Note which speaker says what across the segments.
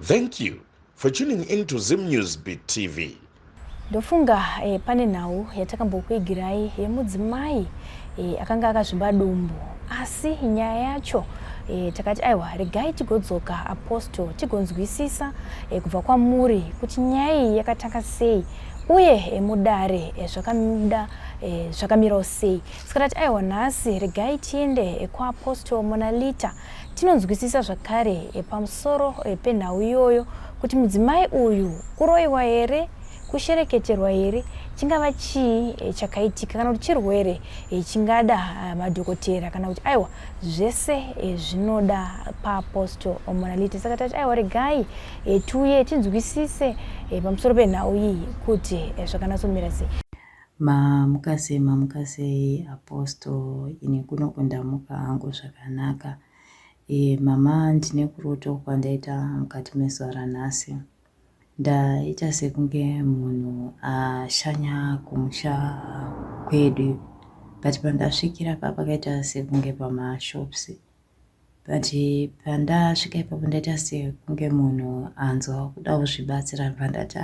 Speaker 1: Thank you for tuning in to Zim News Beat TV.
Speaker 2: Ndofunga pane nhau yatakambokuigirai yemudzimai akanga akazvimba dumbu, asi nyaya yacho takati aiwa, regai tigodzoka, Apostle, tigonzwisisa kubva kwamuri kuti nyaya iyi yakatanga sei uye mudare zvakamuda zvakamirawo sei. Saka tati aiwa, nhasi regai tiende kwaApostle Monalita tinonzwisisa zvakare pamusoro penhau iyoyo, kuti mudzimai uyu kuroyiwa here, kushereketerwa here, chingava chii chakaitika, kana kuti chirwere chingada madhokotera, kana kuti aiwa, zvese zvinoda paApostle Monalita. Saka tati aiwa, regai tiuye tinzwisise pamusoro penhau iyi kuti zvakanatsomira sei.
Speaker 3: Mamuka sei, mamuka sei, Apostle? Ini kuno kundamuka hangu zvakanaka. Mama, ndine kuroto kwandaita mukati mezuva ranhasi. Ndaita sekunge munhu ashanya kumusha kwedu, but pandasvikira pa pakaita sekunge pamashops, but pandasvika ipapo ndaita sekunge munhu anzwa kuda kuzvibatsira. Pandati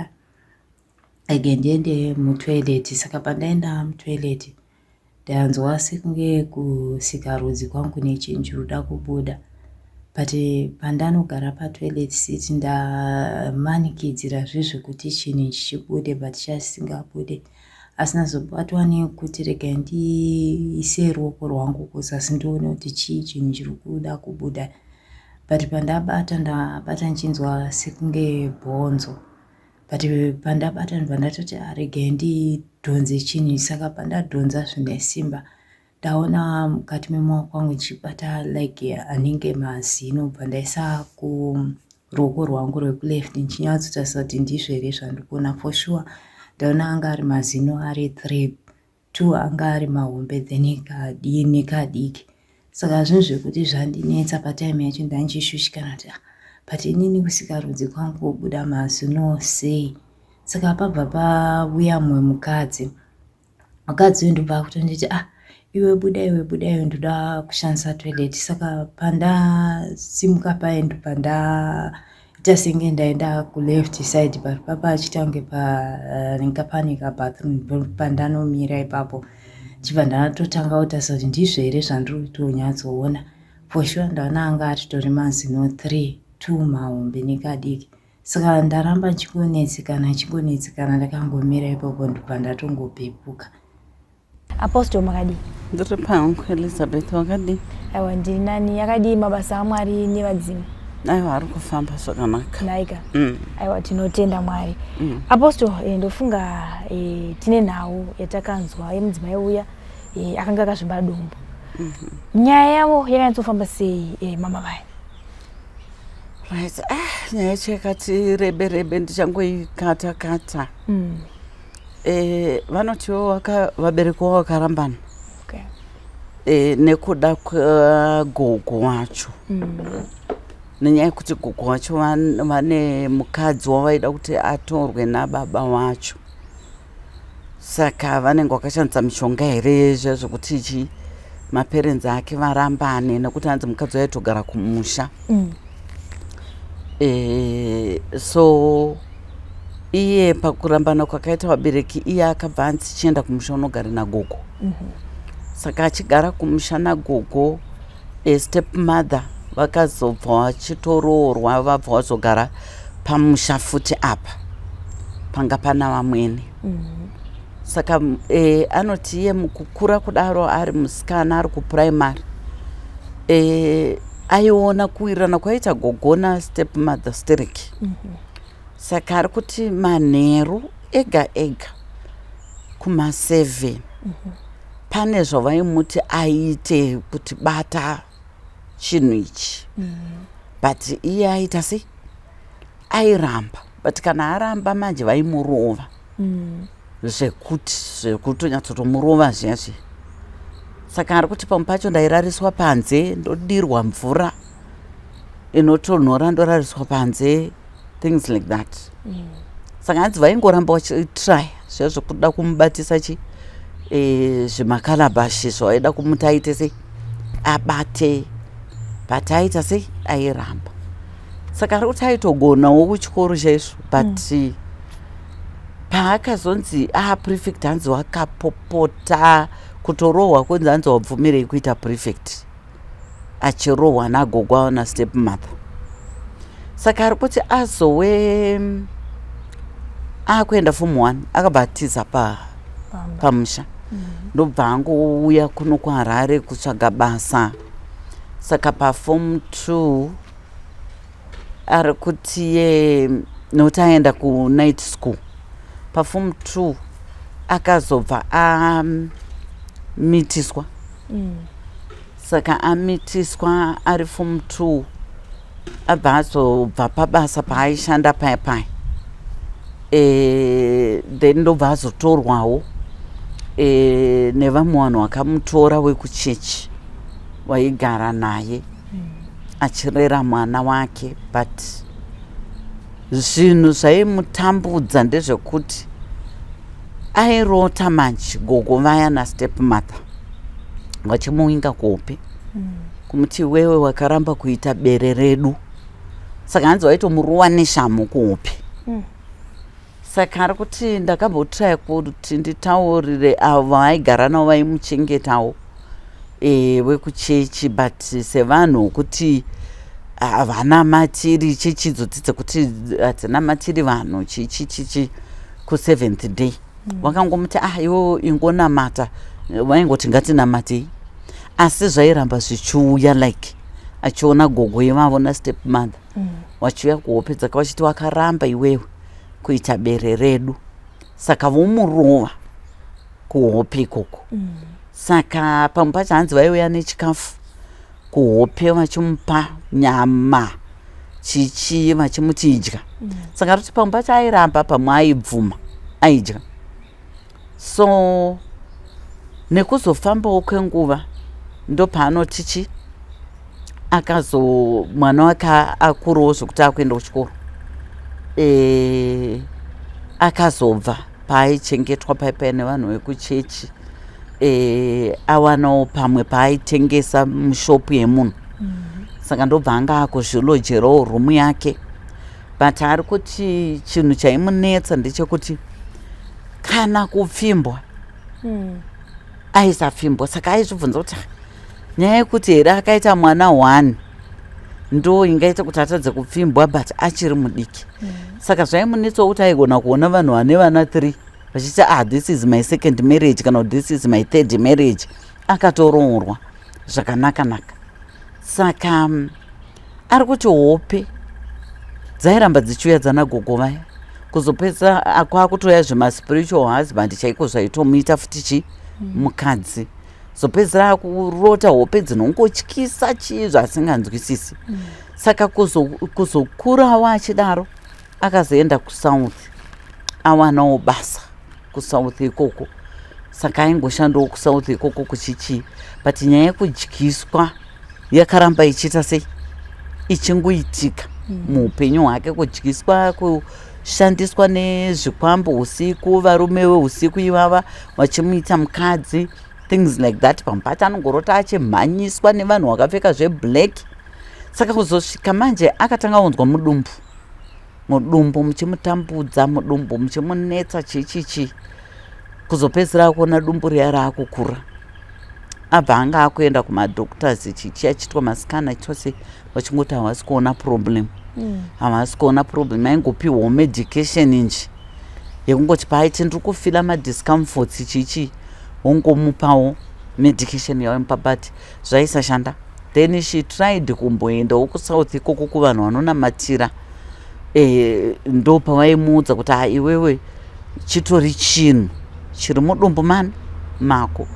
Speaker 3: ege ndiende mutoilet, saka pandaenda mutoilet ndanzwa sekunge kusikarudzi kwangu nechinhu chiri kuda kubuda, but pandanogara patoilet seat ndamanikidzira zvezvekuti chinhu ichi chibude, but chachisingabude. Asi ndazobatwa nekuti regai ndiise ruoko rwangu kuzasi ndione kuti chii chinhu chiri kuda kubuda, but pandabata, ndabata ndichinzwa sekunge bhonzo, but pandabata ndibva ndatoti aregai ndidhonze chinhu. Saka pandadhonza zvine simba, ndaona mukati memaoko angu ndichibata like anenge mazino. Bva ndaisa kuruoko rwangu rwekuleft ndichinyatsotarisa kuti ndizvo here zvandiri kuona. For sure ndaona anga ari mazino ari three, two anga ari mahombe, then kadini kadiki. Saka zvinhu zvekuti zvandinetsa patime yacho, ndanchishushikana kuti, ah, but inini kusikarudzi kwangu kubuda mazino sei? Saka pabva pauya mumwe mukadzi. Mukadzi uyu ndobva akutonditi, "Ah, iwe buda, iwe buda, iwe, ndoda kushandisa toilet." Saka pandasimuka paye, ndobva ndaita senge ndaenda kuleft side, but papa achiita kunge panenge pane kabathroom. Pandanomira ipapo, chibva ndatotanga kutarisa kuti ndizvo here zvandiri kutonyatsoona. For sure ndaona anga atitori mazino three, two mahombe nekadiki. Saka ndaramba ndichingonetsekana, ndichingonetsekana, ndakangomira ipapo, ndobva ndatongopepuka.
Speaker 2: Apostle, makadii?
Speaker 4: Ndiri pangu, Elizabeth, wakadii?
Speaker 2: Aiwa, ndiri nani. Yakadii mabasa aMwari nevadzimu?
Speaker 4: Aiwa, ari kufamba zvakanaka.
Speaker 2: Naika. Aiwa, tinotenda Mwari. Apostle, ndofunga tine nhau yatakanzwa yemudzimai uya akanga akazvimba dumbu. Nyaya yavo yakanyatsofamba sei, mama vaya?
Speaker 4: Right, ah, nyaya yacho yakati rebe rebe, ndichangoikata kata. Vanotiwo vabereki vavo vakarambana nekuda kwagogo wacho, nenyaya yekuti gogo wacho vane mukadzi wavaida kuti atorwe nababa wacho. Saka vanenge vakashandisa mishonga here zviya zvekuti chi maparents ake varambane, nekuti hanzi mukadzi waitogara kumusha. So iye pakurambana kwakaita vabereki, iye akabva anzi chienda kumusha unogara nagogo. Saka achigara kumusha nagogo, step mother vakazobva vachitoroorwa, vabva vazogara pamusha futi apa panga pana vamwene. Saka anoti iye mukukura kudaro, ari musikana ari kupuraimary, aiona kuwirirana kwaita gogo nastep mother stereki. Saka ari kuti manheru ega ega kuma7 pane zvavaimuti aite kuti bata chinhu ichi, but iye aita sei, airamba. But kana aramba manje, vaimurova zvekuti zvekutonyatsotomurova zviya zviya. Saka ari kuti pamwe pacho ndairariswa panze, ndodirwa mvura inotonhora, ndorariswa panze, things like that. Saka hanzi vaingoramba vachitry zviya zvekuda kumubatisa chi zvimakalabashi zvavaida kumuti aite sei, abate, but aita sei, airamba. Saka ari kuti aitogonawo kuchikoro chaizvo, but paakazonzi prefect, hanzi wakapopota kutorohwa, kunzi hanzi wabvumirei kuita prefect, achirohwa nagogo nastep mother. Saka ari kuti azowe akuenda form 1, akabva atiza
Speaker 2: Pamba.
Speaker 4: pamusha, ndobva angouya kuno kuHarare kutsvaga basa. Saka paform 2 ari kuti ye nokuti aenda kunight school, paform 2 akazobva amitiswa. Saka amitiswa ari form 2, abva azobva pabasa paaishanda paya paya, then ndobva azotorwawo nevamwe vanhu vakamutora wekuchechi waigara naye achirera mwana wake. But zvinhu zvaimutambudza ndezvekuti airota manje gogo vaya nastep mother vachimuwinga kuhope, kumuti, "Iwewe wakaramba kuita bere redu." Saka hanzi waitomuruwa neshamu kuhope. Saka ari kuti ndakambotraya kuti nditaurire avo vaaigara navo vaimuchengetawo, wekuchechi, but sevanhu kuti havana matiri chechi idzodzi dzekuti hadzina matiri vanhu chichi chichi kuSeventh Day, vakangomuti, "Ah, iwewe ingonamata." Vaingoti, "Ngatinamatei," asi zvairamba zvichiuya, like achiona gogo ivavo nastep mother vachiuya kuhope dzake vachiti, "Wakaramba iwewe kuita bere redu." Saka vomurova kuhope ikoko. Saka pamwe pacho hanzi vaiuya nechikafu kuhope, vachimupa nyama chichi, vachimuti idya. Saka roti pamwe pacho airamba, pamwe aibvuma, aidya. So nekuzofambawo kwenguva ndopaanoti chi akazo mwana wake akurawo zvokuti akuenda kuchikoro, akazobva paaichengetwa paipai nevanhu vekuchechi, awanawo pamwe paaitengesa mushopu yemunhu. Saka ndobva anga akuzvilojerawo rumu yake. But ari kuti chinhu chaimunetsa ndechekuti kana kupfimbwa aisapfimbwa. Saka aizvibvunza kuti, "Ah, nyaya yekuti here akaita mwana one ndo ingaita kuti atadze kupfimbwa?" But achiri mudiki. Saka zvaimunetsawo kuti aigona kuona vanhu vane vana 3 vachiti, "Ah, this is my second marriage," kana kuti, "This is my third marriage," akatoroorwa zvakanaka-naka. Saka ari kuti hope dzairamba dzichiuya dzanagogo vaya, kuzopedzisa kwakutoya zvemaspiritual husband chaiko zvaitomuita futi chi mukadzi. Zopedzisira akurota hope dzinongotyisa chii zvaasinganzwisisi. Saka kuzokurawo achidaro, akazoenda kuSouth, awanawo basa kuSouth ikoko. Saka aingoshandawo kuSouth ikoko kuchichii, but nyaya yekudyiswa yakaramba ichiita sei, ichingoitika muupenyu hwake, kudyiswa, kushandiswa nezvikwambo usiku, varume veusiku ivava vachimuita mukadzi, things like that. Pamwe pacho anongorota achimhanyiswa nevanhu vakapfeka zveblack. Saka kuzosvika manje akatanga kunzwa mudumbu, mudumbu muchimutambudza, mudumbu muchimunetsa, chichichi, kuzopedzisira akuona dumbu riya raakukura. Abva anga akuenda kumadoctors chichi, achiitwa mascan, achiitwa sei, vachingoti havasi kuona problem. Havasi kuona problem. Aingopiwawo medication nje yekungoti paaiti, "Ndiri kufeela madiscomforts," chichi, wongomupawo medication yavaimupa, but zvaisashanda. Then she tried kumboendawo kuSouth ikoko kuvanhu vanonamatira, ndo pavaimuudza kuti, "Ha, iwewe chitori chinhu chiri mudumbu mani mako,"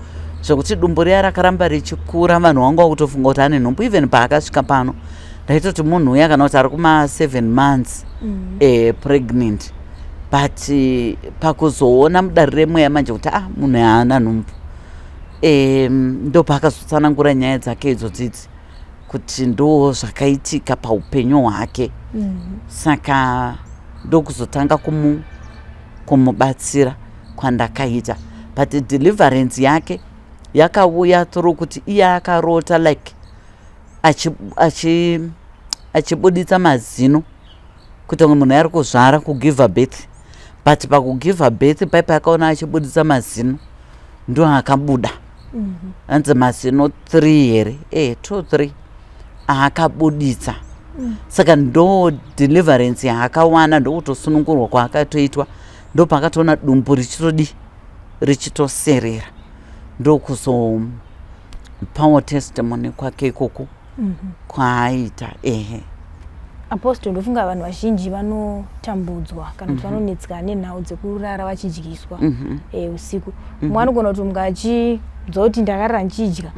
Speaker 4: zvekuti dumbu riya rakaramba richikura. Vanhu vanga vakutofunga kuti ane nhumbu. Even paakasvika pano ndaitoti munhu uya kana kuti ari kuma7 months pregnant, but pakuzoona mudare remweya manje kuti, ah, munhu haana nhumbu, ndo paakazotsanangura nyaya dzake idzodzidzi kuti ndo zvakaitika paupenyu hwake. Saka ndokuzotanga kumubatsira kwandakaita, but deliverance yake yakauya through kuti iye akarota like achi Achibuditsa mazino kuita kunge munhu ari kuzvara, kugive birth, but pakugive birth paipa akaona achibuditsa mazino, ndo akabuda. Hanzi mazino 3 here? 2 3 aakabuditsa. Saka ndo deliverance yaakawana, ndokutosunungurwa kwaakatoitwa. Ndopakatoona dumbu richitodi richitoserera, ndokuzopawo testimony kwake ikoko kwaaita, ehe.
Speaker 2: Apostle, ndofunga vanhu vazhinji vanotambudzwa kana kuti vanonetseka nenhau dzekurara vachidyiswa usiku. Mumwe anogona kuti munga achibva kuti ndakarara ndichidya,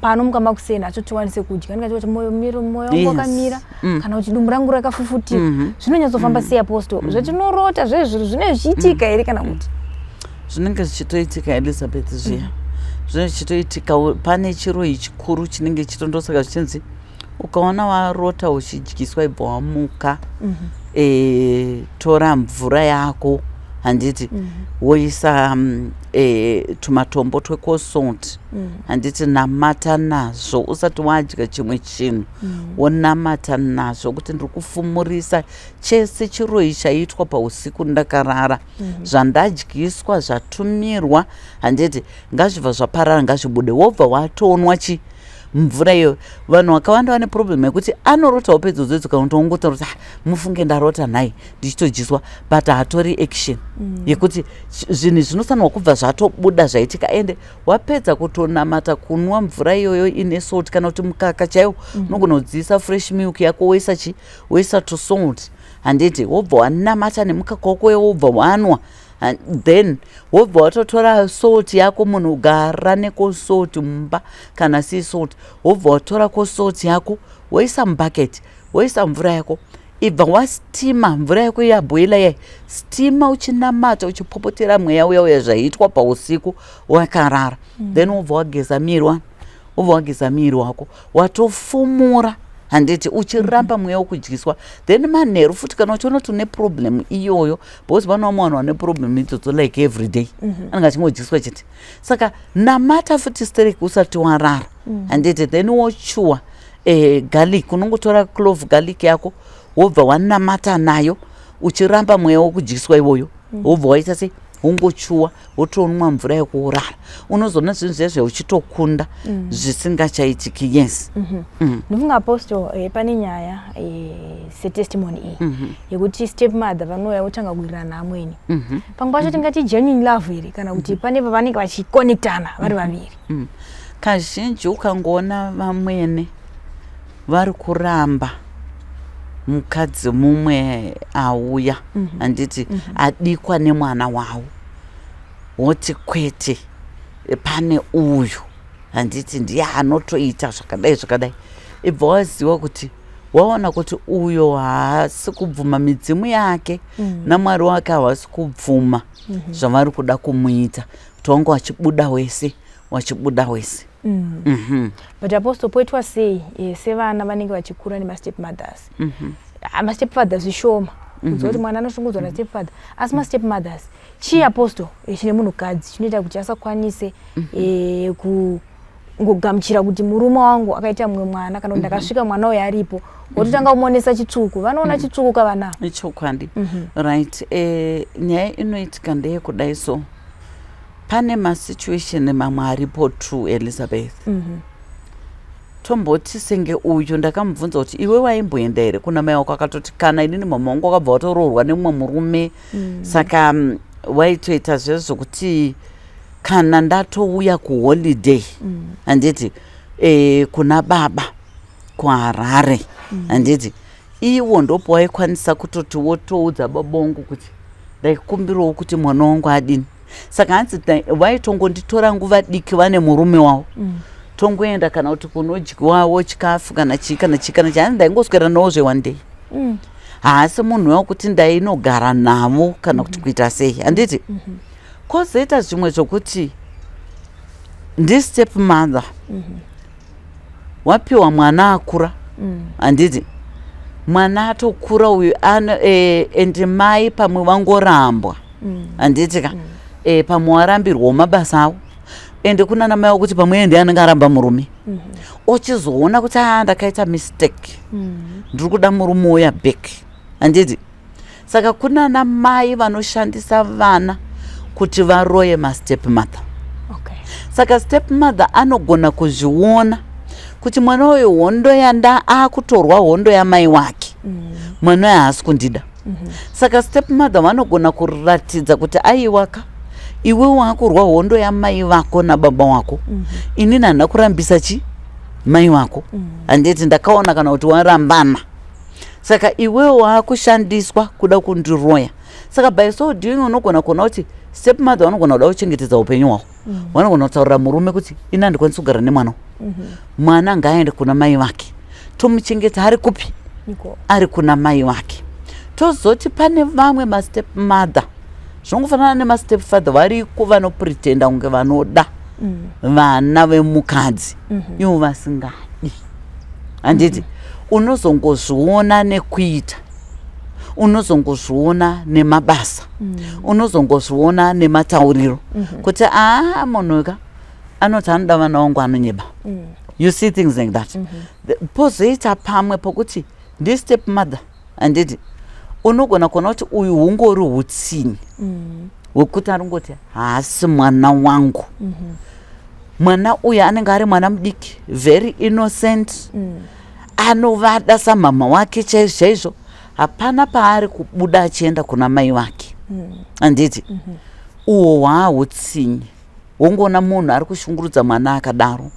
Speaker 2: pano makuseni atotiwanise kudya, anenge achiti moyo miro, moyo wangu wakamira kana kuti dumbu rangu rakafufutika. Zvinonyatsofamba sei, Apostle? Zvatinorota zvezviro zvinenge zvichiitika here kana kuti?
Speaker 4: Zvinenge zvichitoitika, Elizabeth. Zviya zvinenge zvichitoitika. Pane chiroyi chikuru chinenge chitondosaka zvichinzi ukaona warota uchidyiswa, ibva wamuka, tora mvura yako, handiti, woisa tumatombo twecosalt, handiti, namata nazvo usati wadya chimwe chinhu. Wonamata nazvo kuti ndiri kufumurisa chese chiroyi chaitwa pausiku ndakarara, zvandadyiswa, zvatumirwa, handiti, ngazvibva zvaparara, ngazvibude. Wobva watonwa chi mvura iyoyo. Vanhu vakawanda vane problem yekuti anorota hope idzodzo idzo, kana kuti ongotaura kuti, "Ah, mufunge ndarota nhai ndichitodyiswa," but haatori action yekuti zvinhu zvinofanirwa kubva zvatobuda zvaitika. Ende wapedza kutonamata, kunwa mvura iyoyo ine salt kana kuti mukaka chaiwo, unogona kudziisa fresh milk yako, woisa chi woisa tusalt, handiti, wobva wanamata nemukaka wako, wobva wanwa. Then wobva watotora salt yako. Munhu gara nekosalt mumba kana sea salt, wobva watora kosalt yako, woisa mubhaketi, woisa mvura yako, ibva wastima mvura yako yabhoila yai, stima uchinamata, uchipopotera mweya uya uya zvaiitwa pausiku wakarara. Then wobva wageza miri wani, wobva wageza miri wako, watofumura, handiti, uchiramba mweya wekudyiswa. Then manheru futi, kana uchiona kuti une problem iyoyo, because vana vamwe vanhu vane problem idzodzo like every day, anenge achingodyiswa chete, saka namata futi stereki usati warara, handiti. Then wochuwa garlic, unongotora clove garlic yako, wobva wanamata nayo uchiramba mweya wekudyiswa iwoyo. Wobva waita sei? Wongochuwa, wotonwa mvura yekuurara. Unozoona zvinhu zviya zviya uchitokunda, zvisingachaitiki, yes.
Speaker 2: Ndofunga, Apostle, pane nyaya setestimony iyi yekuti step mother vanouya votanga kuwirirana naamweni. Pamwe pacho tingati genuine love here, kana kuti pane pavanenge vachiconnectana vari vaviri?
Speaker 4: Kazhinji ukangoona vamwene vari kuramba mukadzi mumwe auya, handiti, adikwa nemwana wavo, woti kwete, pane uyu, handiti, ndiye anotoita zvakadai zvakadai, ibva waziva kuti waona kuti uyo haasi kubvuma, midzimu yake namwari wake havasi kubvuma zvavari kuda kumuita, kuti wange wachibuda wese, wachibuda wese.
Speaker 2: But Apostle, poitwa sei sevana vanenge vachikura nemastep mothers? Ah, mastep fathers zvishoma kunzwa kuti mwana anoshungudzwa nastep father, asi mastep mothers chii, Apostle, chine munhukadzi chinoita kuti asakwanise kungogamuchira kuti murume wangu akaita mumwe mwana, kana kuti ndakasvika mwana uyu aripo, wototanga kumuonesa chitsvuku? Vanoona chitsvuku kavana.
Speaker 4: Ichokwadi, right. Nyaya inoitika ndeyekudai so, pane masituation mamwe aripo true, Elizabeth. Tomboti senge uyu ndakamubvunza kuti iwe waimboenda here kuna mai wako, akatoti kana inini mama wangu wakabva watoroorwa nemumwe murume. Saka waitoita zvezvo zvokuti kana ndatouya kuholiday, handiti, kuna baba kuHarare, handiti, iwo ndopo waikwanisa kutoti wotoudza baba wangu kuti ndaikumbirawo kuti mwana wangu adini. Saka hanzi vaitongonditora nguva diki vane murume wavo, tongoenda kana kuti kunodyiwawo chikafu kana chii kana chii kana chii. Hanzi ndaingoswera nawo zve one day. Haasi munhu wekuti ndainogara navo kana kuti kuita sei, handiti. Kwozoita zvimwe zvokuti ndistep mother, wapiwa mwana akura, handiti, mwana atokura uyu and mai pamwe vangorambwa, handiti ka, pamwe warambirwawo mabasa avo, ende kuna namai wokuti pamwe ende anenge aramba murume. Ochizoona kuti a, ndakaita mistake, ndiri kuda murume uya back, handiti? Saka kunana mai vanoshandisa vana kuti varoye mastep mother. Saka step mother anogona kuzviona kuti mwana uyu, hondo yanda akutorwa, hondo yamai wake, mwana uyu haasi kundida. Saka step mother vanogona kuratidza kuti, aiwaka, iwe waakurwa hondo yamai vako nababa wako, inini handina kurambisa chi mai vako, handiti? Ndakaona kana kuti warambana, saka iwewo waakushandiswa kuda kundiroya. Saka by so doing, unogona kuona kuti step mother vanogona kuda kuchengetedza upenyu hwavo. Vanogona kutaurira murume kuti, ini handikwanisi kugara nemwana, mwana ngaaende kuna mai vake, tomuchengeta ari kupi?
Speaker 2: Niko.
Speaker 4: Ari kuna mai vake. Tozoti pane vamwe mastep mother, zvinongofanana nemastep father, variko vanopretenda kunge vanoda vana vemukadzi, ivo vasingadi, handiti? Unozongozviona nekuita, unozongozviona nemabasa, unozongozviona nematauriro kuti aa, munhu ka anoti anoda vana vangu, anonyeba. You see things like that. Pozoita pamwe pokuti ndistep mother, handiti? Unogona kuona kuti uyu hungori utsinyi hwekuti aringoti haasi mwana wangu. Mwana uyu anenge ari mwana mudiki, very innocent, anovada samama wake chaizvo chaizvo. Hapana paari kubuda achienda kuna mai vake, handiti? Uhwo hwautsinyi. Wongoona munhu ari kushungurudza mwana akadaro,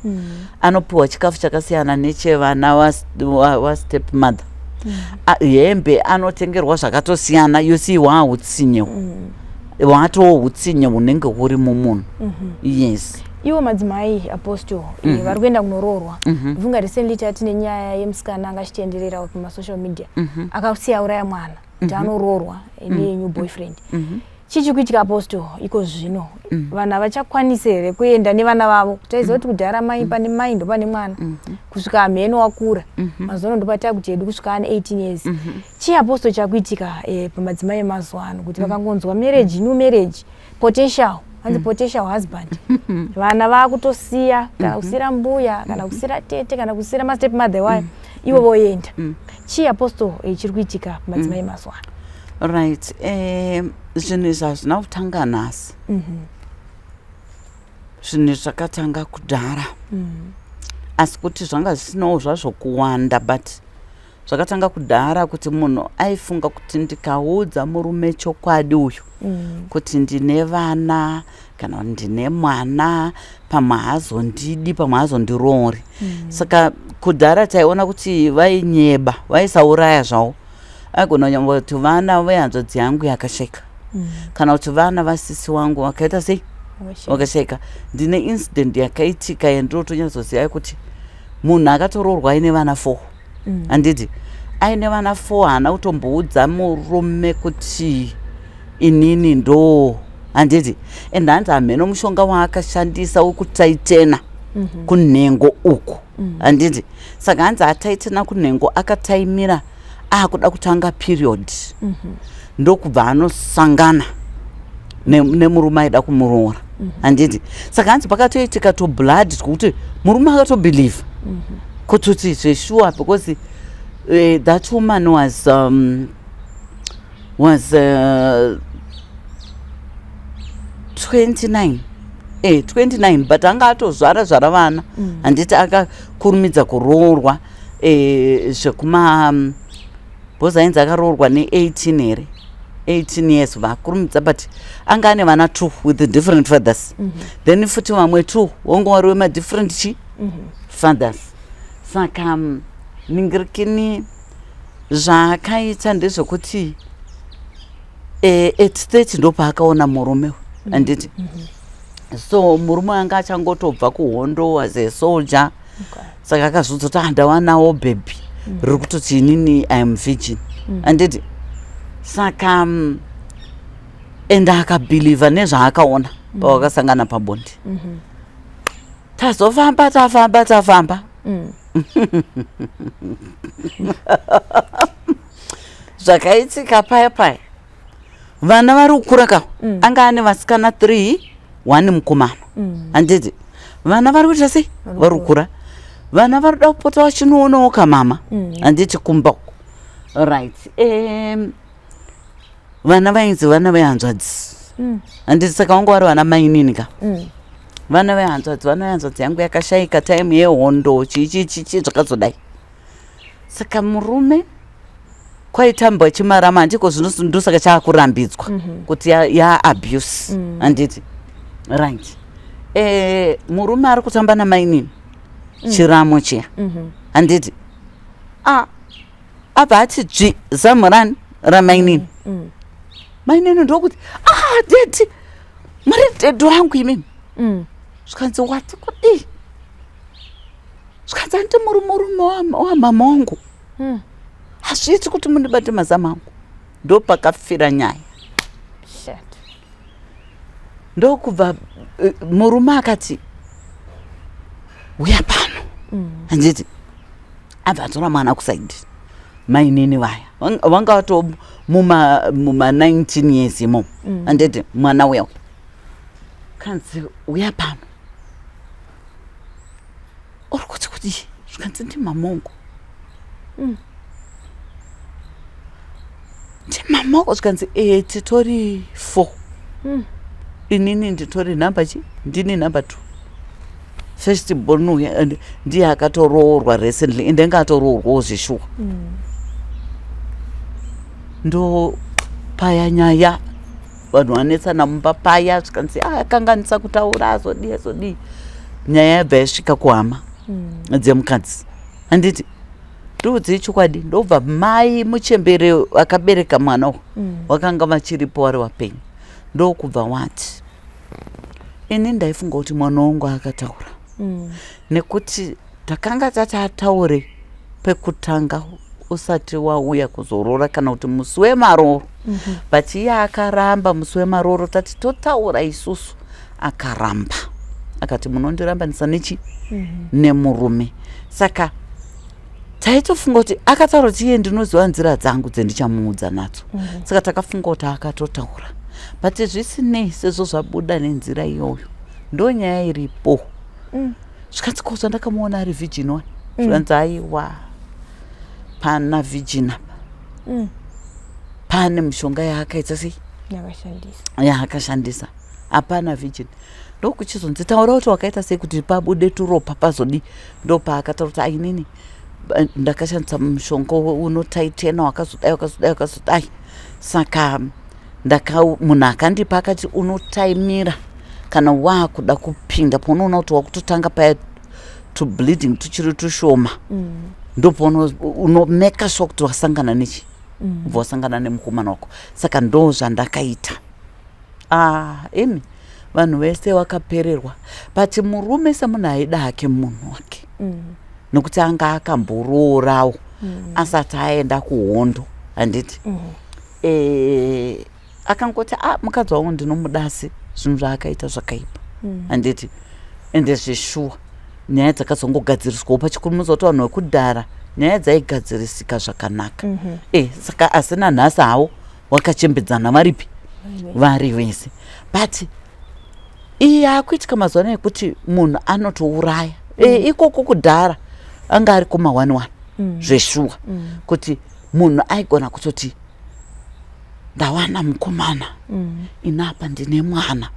Speaker 4: anopiwa chikafu chakasiyana nechevana wastep mother, hembe anotengerwa zvakatosiyana. You see, hwautsinye, hwatoo utsinye hunenge huri mumunhu, yes.
Speaker 2: Iwo madzimai, Apostle, vari kuenda kunoroorwa, ndofunga recently tatine nyaya yemusikana anga achitenderera pamasocial media, akasiya auraya mwana kuti anoroorwa nenew boyfriend. Chii chiri kuitika, Apostle, iko zvino? Vanhu havachakwanisi here kuenda nevana vavo? Taiziva kuti kudhara mai pane mai ndo pane mwana kusvika hamheno wakura. Mazuva ano ndopataa kuti hedu kusvika ane 18 years. Chii, Apostle, chakuitika pamadzimai emazuva ano kuti vakangonzwa marriage, new marriage, potential, hanzi potential husband, vana vaakutosiya, kana kusiyira mbuya, kana kusiyira tete, kana kusiyira mastep mother wayo, ivo voenda? Chii, Apostle, chiri kuitika pamadzimai emazuva ano?
Speaker 4: Right, zvinhu izvi hazvina kutanga nhasi. Zvinhu izvi zvakatanga kudhara, asi kuti zvanga zvisinawo zvazvo kuwanda, but zvakatanga kudhara kuti munhu aifunga kuti ndikaudza murume chokwadi uyu kuti ndine vana kana kuti ndine mwana, pamwe haazondidi, pamwe haazondiroori. Saka kudhara taiona kuti vainyeba, vaisauraya zvavo. Aigona kunyamba kuti vana vehanzvadzi yangu yakasheka, kana kuti vana vasisi wangu vakaita sei, vakasheka. Ndine incident yakaitika yandinotonyatsoziva kuti munhu akatoroorwa aine vana 4, handiti? Aine vana 4, haana kutomboudza murume kuti inini ndo, handiti? And hanzi hamheno mushonga waakashandisa wekutaitena kunhengo uku, handiti? Saka hanzi ataitena kunhengo, akataimira akuda kutanga period, ndokubva anosangana nemurume aida kumuroora, handiti? Saka hanzi pakatoitika toblood twekuti murume akatobelieva kutoti zvesure, because that woman was 29, 29, but anga atozvara zvara vana, handiti? Akakurumidza kuroorwa zvekuma, because ainzi akaroorwa ne18 here, 18 years, vakurumidza, but anga ane vana two with the different fathers. Then futi vamwe two wanga wari wemadifferent chi fathers. Saka ningirikini zvaakaita ndezvekuti at 30 ndopaakaona murume, handiti? So murume anga achangotobva kuhondo as a soldier. Saka akazviudza kuti, "Ah, ndawanawo bhebhi riri kutoti inini I am virgin," handiti? Saka and akabelieva nezvaakaona pavakasangana pabonde. Tazofamba, tafamba, tafamba, zvakaitika paya paya vana vari kukura ka. Anga ane vasikana 3, 1 mukomana, handiti? Vana vari kuita sei? Vari kukura. Vana vari kuda kupota vachinoonawo kamama, handiti, kumba uko, right? Vana vainzi vana vehanzvadzi, handiti? Saka vanga vari vana mainini ka. Vana vehanzvadzi, vana vehanzvadzi yangu yakashayika time yehondo, chii chii chichi, zvakazodai. Saka murume kwaitambwa chimarama, handiko? Zvino ndosaka chaakurambidzwa kuti yaabuse, handiti? Right. Murume ari kutamba namainini chiramo chiya, handiti? A abva ati dzvi zamu rani ramainini. Mainini ndokuti, "Ah, daddy, muri daddy wangu imimi." Zvikanzi, "Wati kudii?" Zvikanzi, "Handi muri murume wamama wangu? Hazviiti kuti mundibate mazamu angu." Ndopakafira nyaya.
Speaker 2: Shit.
Speaker 4: Ndokubva murume akati, "Uya pano," handiti? Abva atora mwana kuside. Mainini vaya vanga vato muma 19 years imomo, handiti? Mwana uya uya kanzi, "Uya pano, uri kuti kudii?" Zvikanzi, "Ndimamongo, ndimamoko." Zvikanzi, "E, titori four. Inini nditori nhamba chi, ndini number two, first born uya, and ndiye akatoroorwa recently, ende anga atoroorwawo zveshuwa." Ndo paya nyaya, vanhu vanetsana mumba paya. Zvikanzi, "Ah, akanganisa kutaura, azodii, azodii." Nyaya yabva yasvika kuhama dzemukadzi, handiti? Ndiudzei chokwadi, ndobva mai muchembere akabereka mwana uyu wakanga vachiripo vari vapenyu, ndokubva wati, "Ini ndaifunga kuti mwana wangu akataura, nekuti takanga tati ataure pekutanga usati wauya kuzoroora, kana kuti musi wemaroro, but iye akaramba. Musi wemaroro tati totaura isusu, akaramba, akati munondirambanisa nechi nemurume. Saka taitofunga kuti akataura kuti iye ndinoziva nzira dzangu dzendichamuudza nadzo. Saka takafunga kuti akatotaura, but zvisinei, sezvo zvabuda nenzira iyoyo, ndo nyaya iripo." Zvikanzi, "Ko zvandakamuona ari virgin one?" Zvikanzi, "Aiwa, pana virgin apa. Pane mishonga yaakaita sei?"
Speaker 2: Yakashandisa.
Speaker 4: Yaakashandisa. Hapana virgin. Ndokuchizonzi, "Taura kuti wakaita sei kuti pabude turopa pazodi." Ndopaakataura kuti, "Ainini ndakashandisa mushonga unotaitena, wakazodai, wakazodai, wakazodai. Saka ndaka munhu akandipa akati unotaimira kana waakuda kupinda, paunoona kuti wakutotanga paya tubleeding tuchiri tushoma, ndopaunomeka sure kuti wasangana nechi, ubva wasangana nemukomana wako. Saka ndo zvandakaita." Ah, imi, vanhu vese vakapererwa, but murume semunhu aida hake munhu wake, nokuti anga akamboroorawo asati aenda kuhondo, handiti? Akangoti, "A, mukadzi wangu ndinomuda, asi zvinhu zvaakaita zvakaipa," handiti? Ende zveshuwa nyaya dzakazongogadziriswawo pachikuru. Kuti vanhu vekudhara nyaya dzaigadzirisika zvakanaka. Saka asi nanhasi havo wakachembedzana varipi vari vese. But iyi yakuitika mazuva ano yekuti munhu anotouraya, ikoko kudhara anga ari kuma 1 1 zveshuwa, kuti munhu aigona kutoti, "Ndawana mukomana, inapa ndine mwana,"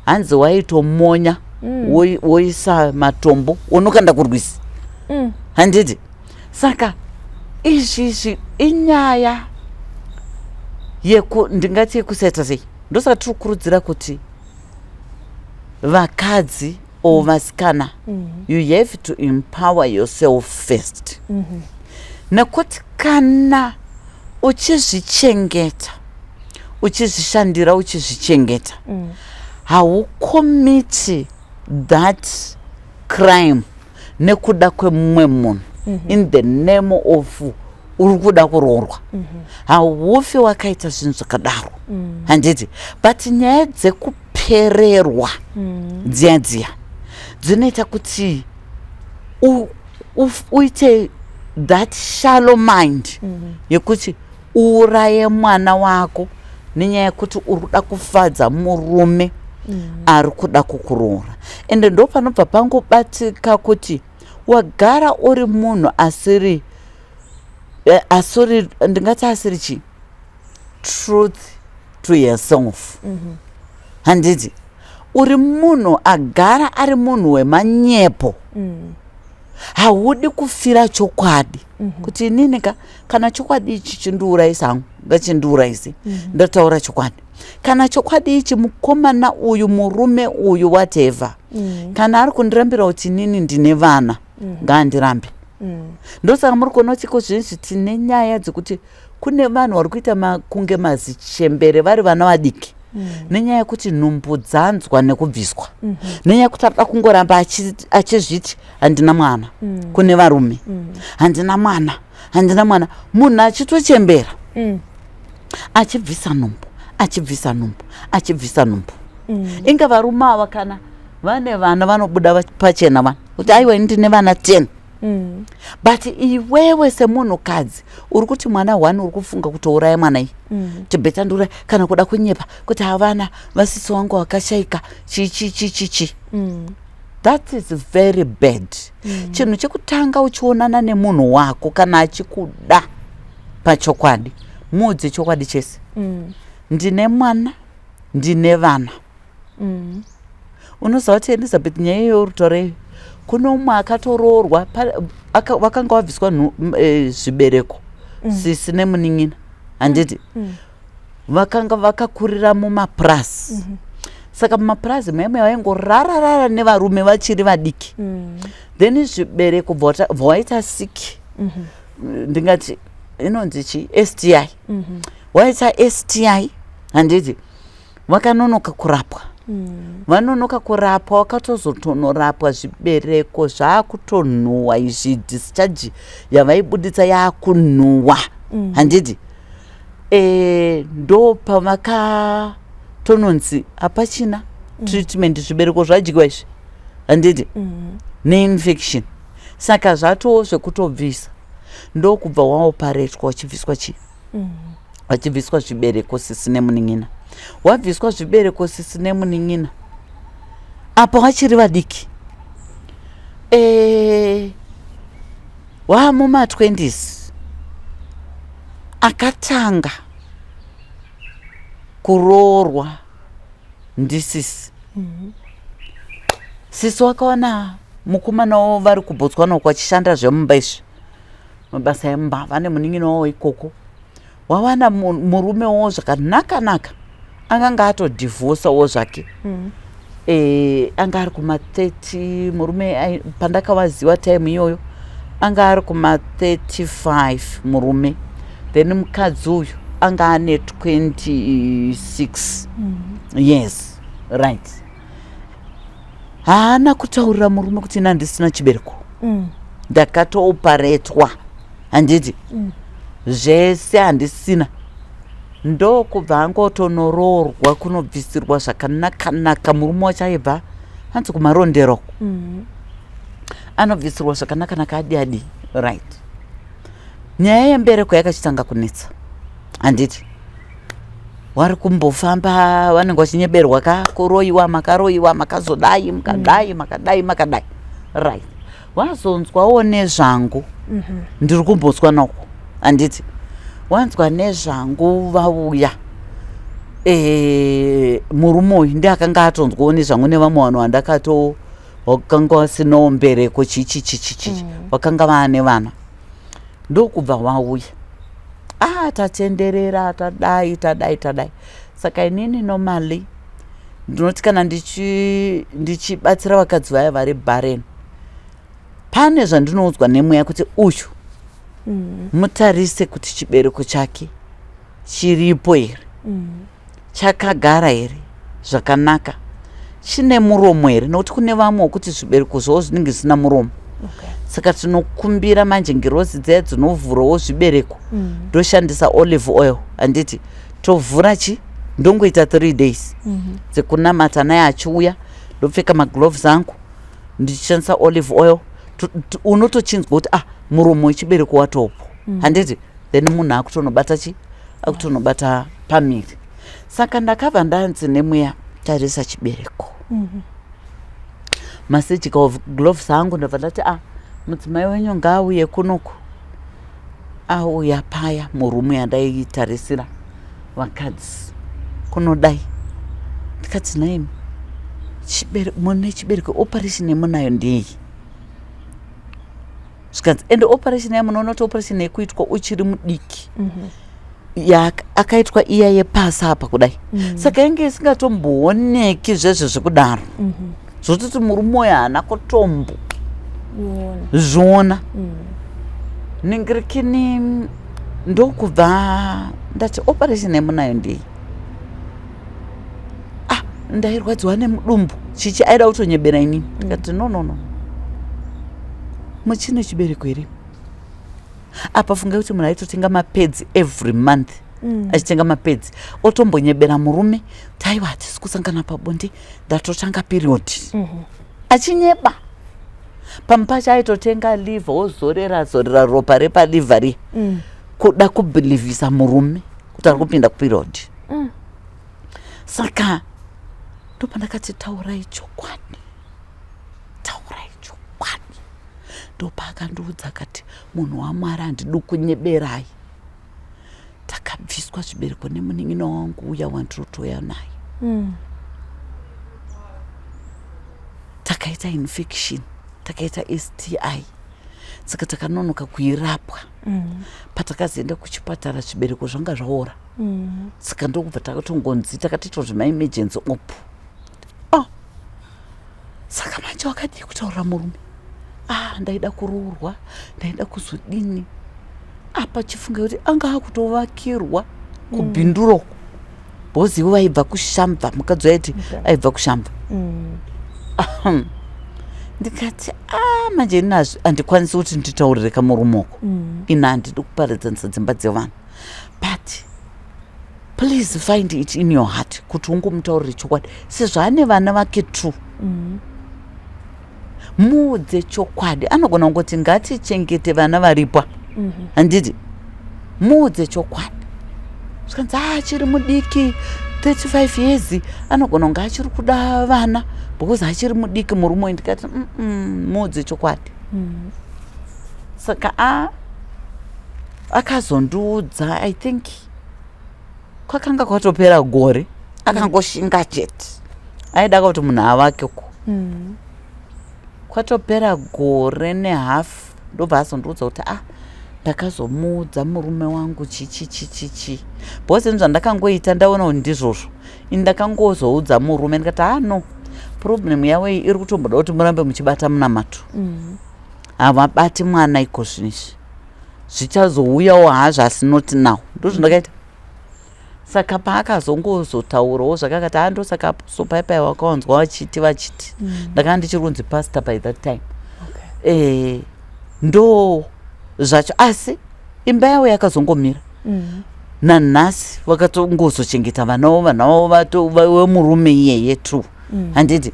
Speaker 4: hanzi waitomonya, woisa matombo, wonokanda kurwizi, handiti? Saka izvizvi inyaya yeku, ndingati yekusaita sei. Ndosaka tiri kukurudzira kuti vakadzi or vasikana, you have to empower yourself first, nekuti kana uchizvichengeta, uchizvishandira, uchizvichengeta, haucommiti that crime nekuda kwemumwe munhu in the name of uri kuda kuroorwa. Haufi wakaita zvinhu zvakadaro, handiti? But nyaya dzekupererwa dziya dziya dzinoita kuti uite that shallow mind yekuti uuraye mwana wako nenyaya yekuti uri kuda kufadza murume ari kuda kukuroora. Ende ndo panobva pangobatika kuti Wagara uri munhu asiri eh, asiri ndingati asiri chii, truth to yourself. Handiti uri munhu agara ari munhu wemanyepo. Haudi kufira chokwadi kuti inini ka, kana chokwadi ichi chindiurayisa hangu, ngachindiurayise. Ndataura chokwadi. Kana chokwadi ichi, mukomana uyu, murume uyu, whatever, kana ari kundirambira kuti inini ndine vana, ngaandirambe. Ndosaka muri kuona kuti iko zvinezvi tine nyaya dzekuti kune vanhu vari kuita kunge mazichembere vari vana vadiki, nenyaya yekuti nhumbu dzanzwa nekubviswa, nenyaya yekuti arida kungoramba achizviti handina mwana kune varume, handina mwana, handina mwana, munhu achitochembera, achibvisa nhumbu, achibvisa nhumbu, achibvisa nhumbu. Inga varume ava kana vane vana vanobuda pachena vana kuti aiwa, ini ndine vana 10. But iwewe semunhukadzi uri kuti mwana one, uri kufunga kutouraya mwana iyi, kuti better ndiuraya kana kuda kunyepa kuti havana vasisi wangu wakashaika, chi chi chi chi chi. That is very bad. Chinhu chekutanga, uchionana nemunhu wako, kana achikuda pachokwadi, muudze chokwadi chese. Ndine mwana, ndine vana. Unoziva kuti, Elizabeth, nyaya iyoyo uri kune umwe akatoroorwa, vakanga vabviswa zvibereko, sisi nemunin'ina, handiti? Vakanga vakakurira mumapurasi. Saka mumapurazi maimwe vaingorararara nevarume vachiri vadiki. Then zvibereko bva waita sick, ndingati inonzi chi STI. Waita STI, handiti? Vakanonoka kurapwa. Vanonoka kurapwa, vakatozotonorapwa zvibereko zvaakutonhuhwa izvi, discharge yavaibuditsa yaakunhuhwa, handiti? Ndo pavakatononzi hapachina treatment, zvibereko zvadyiwa izvi, handiti? Neinfection. Saka zvatoo zvekutobvisa. Ndokubva waoparetwa, uchibviswa chii, vachibviswa zvibereko sisi nemunin'ina. Wabviswa zvibereko sisi nemunin'ina apa vachiri vadiki, wamuma20s. Akatanga kuroorwa ndisisi. Sisi wakawana mukomana wavo vari kuBotswana uko, achishanda zvemumba izvi, mabasa emumba, vane munin'ina wavo ikoko. Wawana murume wavo zvakanaka naka, akanga atodhivhosawo zvake. Anga ari kuma30 murume. Pandakavaziva time iyoyo anga ari kuma35 murume. Then mukadzi uyu anga ane 26 years, right? Haana kutaurira murume kuti ina handisina chibereko, ndakatooparetwa, handiti? Zvese handisina. Ndokubva angotonoroorwa kunobvisirwa zvakanaka-naka. Murume wacho aibva hanzi kuMarondera. Anobvisirwa zvakanaka-naka, adi adi, right? Nyaya yembereko yakachitanga kunetsa, handiti? Wari kumbofamba, vanenge vachinyeberwa ka, kuroyiwa, makaroyiwa, makazodai, mukadai, makadai, makadai, right? Wazonzwawo nezvangu, ndiri kuMbotswana uko, handiti? Wanzwa nezvangu, vauya. Murume uyu ndiye akanga atonzwawo nezvangu nevamwe vanhu vandakato wakanga vasinawo mbereko, chichi chichi chichi, vakanga vaane vana. Ndokubva wauya, ah, tatenderera, tadai, tadai, tadai. Saka inini normally ndinoti kana ndichibatsira vakadzi vaya vari barren, pane zvandinoudzwa nemweya kuti uyu mutarise kuti chibereko chake chiripo here, chakagara here zvakanaka, chine muromo here, nokuti kune vamwe wekuti zvibereko zvavo zvinenge zvisina muromo. Saka tinokumbira manje ngirozi dziya dzinovhurawo zvibereko. Ndoshandisa olive oil, handiti? Tovhura chi, ndongoita 3 days dzekunamata naye achiuya, ndopfeka magloves angu, ndichishandisa olive oil. Unotochinzwa kuti ah, muromo wechibereko watopo, handiti? Then munhu akutonobata chi, akutonobata pamiri. Saka ndakabva ndanzi nemweya, tarisa chibereko. Masurgical gloves angu, ndabva ndati ah, Mudzimai wenyu ngaauye kunoku. Auya paya murumu yandaitarisira vakadzi kunodai. Ndikati nhaimi mune chibereko operation yemunayo ndei? Zvikanzi ende operation yamunoona kuti operation yekuitwa uchiri mudiki. Akaitwa iya yepasi apa kudai. Saka yange isingatombooneki zvezvo zvekudaro. Zvototi murume uyu haana kutombo zviona. Ningirikini ndokubva ndati operation yemunayo ndei? Ah, ndairwadziwa nemudumbu chichi aida kutonyebera inini. Ndikati no no no. Muchine chibereko here? Apa fungai kuti munhu aitotenga mapedzi every month. Achitenga mapedzi otombonyebera murume kuti aiwa hatisi kusangana pabonde ndatotanga period. Achinyeba. Pamwe pacho aitotenga liver ozorera zorera ropa repaliver riya. Kuda kubhilivhisa murume kuti ari kupinda kuperiod. Saka ndopandakati taurai chokwadi. Taurai chokwadi. Ndopaakandiudza akati munhu waMwari handidi kunyeberai. Takabviswa zvibereko nemunin'ina wangu uya wandirotoya naye. Takaita infection, takaita STI. Saka takanonoka kuirapwa. Patakazoenda kuchipatara zvibereko zvanga zvaora. Saka ndokubva takatongonzi takatoitwa zvemaemergency op. Oh. Saka manje wakadii kutaurira murume? Ah, ndaida kuroorwa, ndaida kuzodini. Apa chifunga kuti anga akutovakirwa kubhinduro uko. Because ivo vaibva kuShamva, mukadzi waiti aibva kuShamva. Ndikati ah, manje ini handikwanisi kuti nditaurire kamurume uko. Ini handidi kuparadzanisa dzimba dzevanhu. But please find it in your heart kuti ungomutaurire chokwadi sezvo ane vana vake 2. Muudze chokwadi. Anogona kungoti ngatichengete vana varipwa. Handiti? Muudze chokwadi. Zvikanzi achiri mudiki 35 years anogona kunge achiri kuda vana because achiri mudiki murume uyu. Ndikati muudze chokwadi. Saka akazondiudza I think kwakanga kwatopera gore akangoshinga chete. Aida kuti munhu avake uko. Kwatopera gore nehafu ndobva azondiudza kuti ndakazomuudza murume wangu chichi chichi chi. Because ini zvandakangoita ndaona kuti ndizvozvo. Ini ndakangozoudza murume ndikati no, problem yavo iyi iri kutomboda kuti murambe muchibata munamato. Havabati mwana iko zvinizvi. Zvichazouyawo hazvo asi not now. Ndozvandakaita. Saka paakazongozotaurawo zvakakati ndosaka so pai wakawanzwa vachiti. Ndakanga ndichiri kunzi pastor by that time. Ndo zvacho asi imba yavo yakazongomira. Nanhasi vakatongozochengeta vana vavo vemurume iyeye true. Handiti?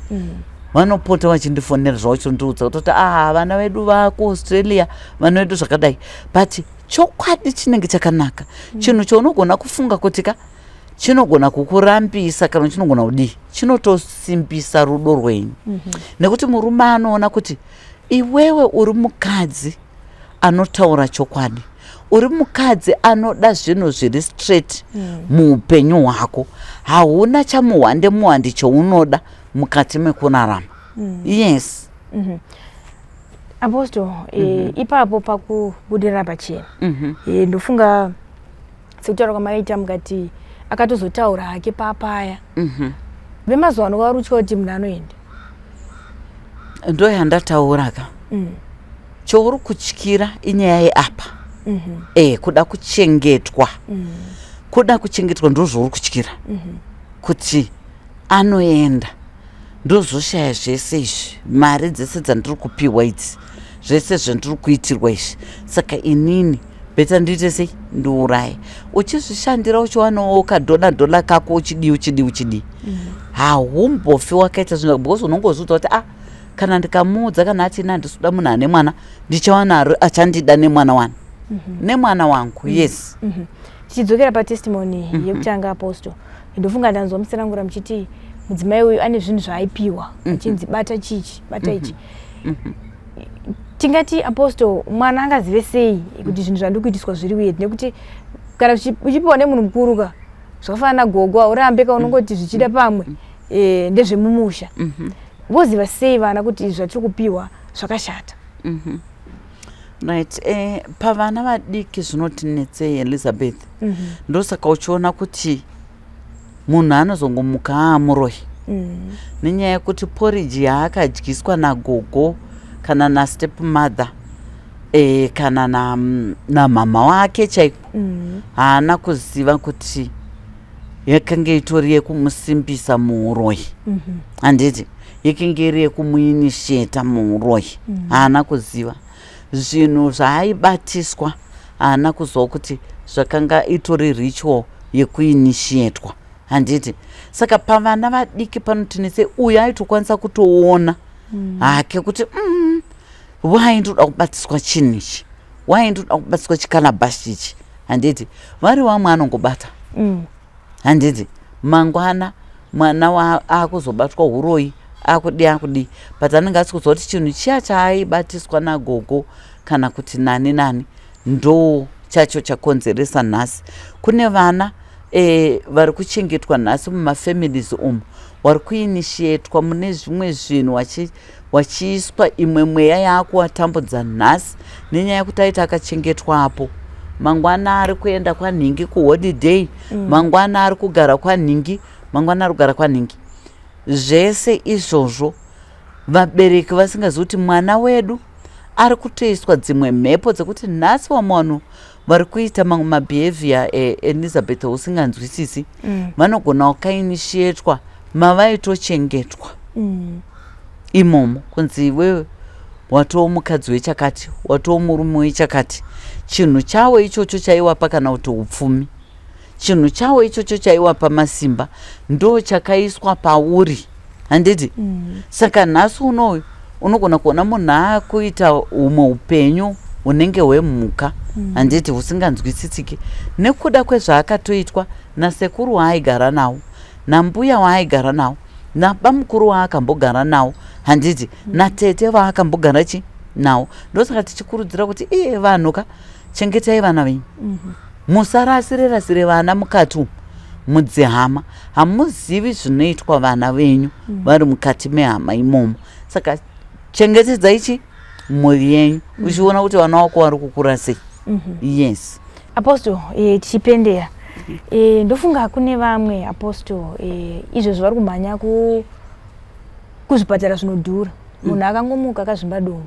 Speaker 4: Vanopota vachindifonera zvavo vachondiudza kutoti vana vedu vakuAustralia, vana vedu zvakadai. But chokwadi chinenge chakanaka. Chinhu chaunogona kufunga kuti ka chinogona kukurambisa kana chinogona kudii, chinotosimbisa rudo rwenyu. Nekuti murume anoona kuti iwewe uri mukadzi anotaura chokwadi, uri mukadzi anoda zvinhu zviri straight muupenyu hwako. Hauna chamuhwande muhwandi chaunoda mukati mekurarama. Yes.
Speaker 2: Apostle, ipapo pakubudirira pachena. Ndofunga sekutaura kwamaita mukati akatozotaura hake papaya. Vemazuva ano vari kutya kuti munhu anoenda.
Speaker 4: Ndo yandataura ka. Chouri kutyira inyaya yeapa. Kuda kuchengetwa. Kuda kuchengetwa ndozvauri kutyira. Kuti anoenda ndozoshaya zvese izvi, mari dzese dzandiri kupiwa idzi, zvese zvandiri kuitirwa izvi. Saka inini beta ndiite sei, ndiuraye. Uchizvishandira uchiwanawo kadhola dhola kako uchidii uchidii uchidii. Haumbofi wakaita zvinhu because unongozviudza kuti kana ndikamuudza kana ati ini handisi kuda munhu ane mwana, ndichawana achandida nemwana wani. Nemwana wangu, yes.
Speaker 2: Tichidzokera patestimony yekutanga Apostle, ndofunga ndanzwa musanangura muchiti mudzimai uyu ane zvinhu zvaaipiwa achinzi bata chichi bata ichi. Tingati apostle, mwana angazive sei kuti zvinhu zvandiri kuitiswa zviri weird? Nekuti kana uchipiwa nemunhu mukuru ka, zvakafanana nagogo, haurambe ka, unongoti zvichida pamwe ndezvemumusha. Voziva sei vana kuti izvi zvatiri kupiwa zvakashata?
Speaker 4: Right, pavana vadiki zvinotinetsei, Elizabeth. Ndosaka uchiona kuti munhu anozongomuka aamuroyi, nenyaya yekuti poriji yaakadyiswa nagogo kana nastep mother kana namama wake chaiko, haana kuziva kuti yakange itori yekumusimbisa muuroyi, handiti? Yakange iri yekumuinitiata muuroyi. Haana kuziva zvinhu zvaaibatiswa, haana kuziva kuti zvakanga itori ritual yekuinitiatwa, handiti? Saka pavana vadiki panotinetsei. Uyu aitokwanisa kutoona hake kuti why ndoda kubatiswa chinhu ichi? Why ndoda kubatiswa chikalabashi ichi?" Handiti vari vamwe anongobata, handiti? Mangwana mwana akuzobatwa uroyi, akudi akudi, but anenge asi kuziva kuti chinhu chiya chaaibatiswa nagogo kana kuti nani nani ndo chacho chakonzeresa nhasi. Kune vana vari kuchengetwa nhasi mumafamilies umu, vari kuinitiatwa mune zvimwe zvinhu, wachiiswa imwe mweya yaakuvatambudza nhasi nenyaya yekuti aiti akachengetwapo. Mangwana ari kuenda kwanhingi kuholiday, mangwana ari kugara kwanhingi, mangwana ari kugara kwanhingi. Zvese izvozvo vabereki vasingazivi kuti mwana wedu ari kutoiswa dzimwe mhepo dzekuti nhasi vamwe vanhu vari kuita mamwe mabehavior, Elizabeth, usinganzwisisi. Vanogona kukainitiatwa mavaitochengetwa imomo, kunzi iwewe watoo mukadzi wechakati, watoo murume wechakati. Chinhu chavo ichocho chaiwapa kana kuti upfumi, chinhu chavo ichocho chaiwapa masimba, ndo chakaiswa pauri, handiti? Saka nhasi unoyu unogona kuona munhu akuita humwe upenyu hunenge hwemhuka, handiti, husinganzwisisiki nekuda kwezvaakatoitwa nasekuru waaigara nawo, nambuya waaigara nawo, nabamukuru waakambogara nawo, handiti, natete vaakambogara chi nawo. Ndosaka tichikurudzira kuti iye vanhu ka, chengetai vana venyu, musarasire rasire vana mukati umu mudzihama. Hamuzivi zvinoitwa vana venyu vari mukati mehama imomo. Saka chengetedzai chi mhuri yenyu, uchiona kuti vana vako vari kukura sei. Yes.
Speaker 2: Apostle, tichipendera, ndofunga kune vamwe, apostle, izvezvo vari kumhanya kuzvipatara zvinodhura. Munhu akangomuka akazvimba dumbu,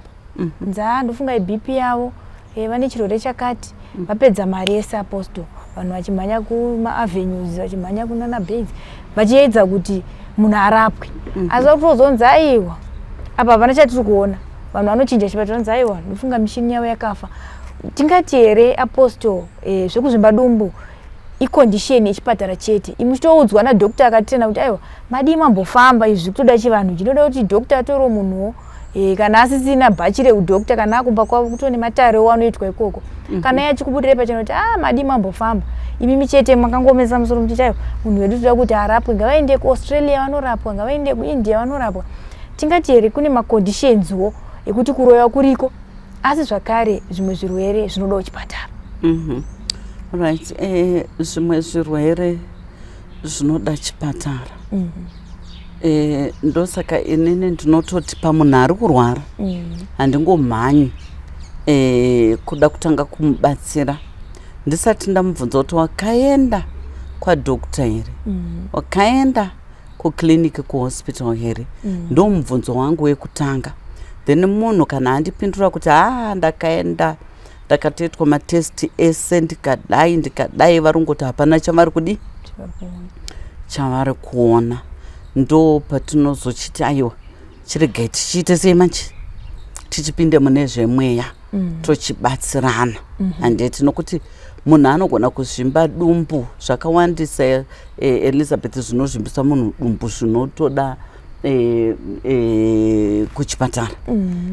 Speaker 2: nzaa ndofunga iBP yavo, vane chirwere chakati, vapedza mari yese, apostle. Vanhu vachimhanya kumaavenues, vachimhanya kunana Base, vachiedza kuti munhu arapwe, asi vari kutozonzi aiwa, apa hapana chatiri kuona. Vanhu vanochinja chipatara, vanzi aiwa, ndofunga mishini yavo yakafa. Tingati here, apostle, zvekuzvimba dumbu icondition yechipatara chete? Imi muchitoudzwa nadoctor akatraina kuti aiwa, madii mambofamba, izvi kutoda chivanhu chinoda kuti doctor atorewo munhuwo, kana asisina bhachi reudoctor, kana akumba kwavo kutone matarewo anoitwa ikoko, kana iye achikubudirai pachena kuti a madii mambofamba, imimi chete makangomesa musoro muchiti aiwa, munhu wedu toda kuti arapwe, ngavaende kuAustralia vanorapwa, ngavaende kuIndia vanorapwa. Tingati here kune maconditionswo ekuti kuroyiwa kuriko, asi zvakare zvimwe zvirwere zvinodawo chipatara?
Speaker 4: Right, zvimwe zvirwere zvinoda chipatara. Ndosaka inini ndinototi pamunhu ari kurwara, handingomhanyi kuda kutanga kumubatsira ndisati ndamubvunza kuti wakaenda kwadoctor here, wakaenda kuclinic, kuhospital here. Ndo mubvunzo wangu wekutanga. Then munhu kana andipindura kuti haa, ndakaenda, ndakatoitwa matest ese, ndikadai ndikadai, varongoti hapana chavari kudi chavari kuona, ndo patinozochiti aiwa, chiregai tichiite sei manje, tichipinde mune zvemweya, tochibatsirana, handiti? Nokuti munhu anogona kuzvimba dumbu zvakawandisa, Elizabeth. Zvinozvimbisa munhu dumbu zvinotoda kuchipatara.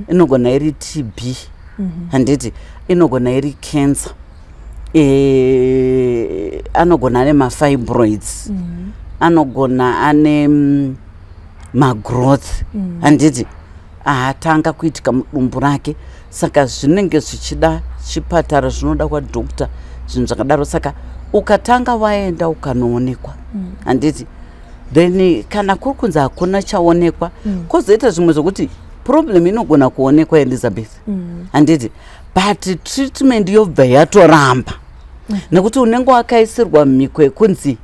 Speaker 4: Inogona iri TB, handiti? Inogona iri cancer, anogona ane mafibroids, anogona ane magrowth, handiti, aatanga kuitika mudumbu rake. Saka zvinenge zvichida chipatara, zvinoda kwadoctor, zvinhu zvakadaro. Saka ukatanga waenda ukanoonekwa, handiti? Then kana kuri kunzi hakuna chaonekwa, kwozoita zvimwe zvokuti problem inogona kuonekwa, Elizabeth, handiti? But treatment yobva yatoramba nekuti unenge wakaisirwa mhiko yekunzi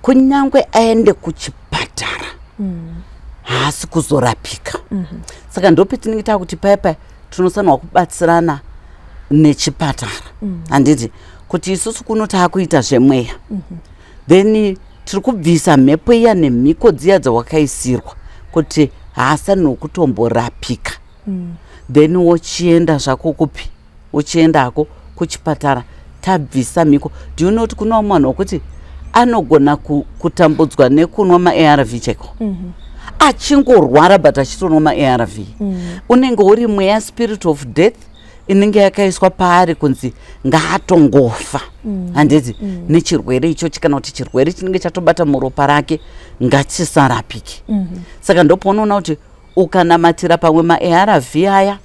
Speaker 4: kunyange aende kuchipatara haasi kuzorapika. Saka ndopetinenge taakuti paya paya tinofanirwa kubatsirana nechipatara, handiti? Kuti isusu kuno taakuita zvemweya, then tiri kubvisa mhepo iya nemhiko dziya dzawakaisirwa kuti haasanirwi kutomborapika. Then wochienda zvako kupi? Uchiendako kuchipatara tabvisa mhiko. Do you know kuti kune vamwe vanhu vokuti anogona kutambudzwa nekunwa maARV chaiko, achingorwara but achitonwa maARV? Unenge uri mweya, spirit of death inenge yakaiswa paari kunzi ngaatongofa, handiti? Nechirwere ichochi, kana kuti chirwere chinenge chatobata muropa rake ngachisarapike. Saka ndopaunoona kuti ukanamatira pamwe maARV aya,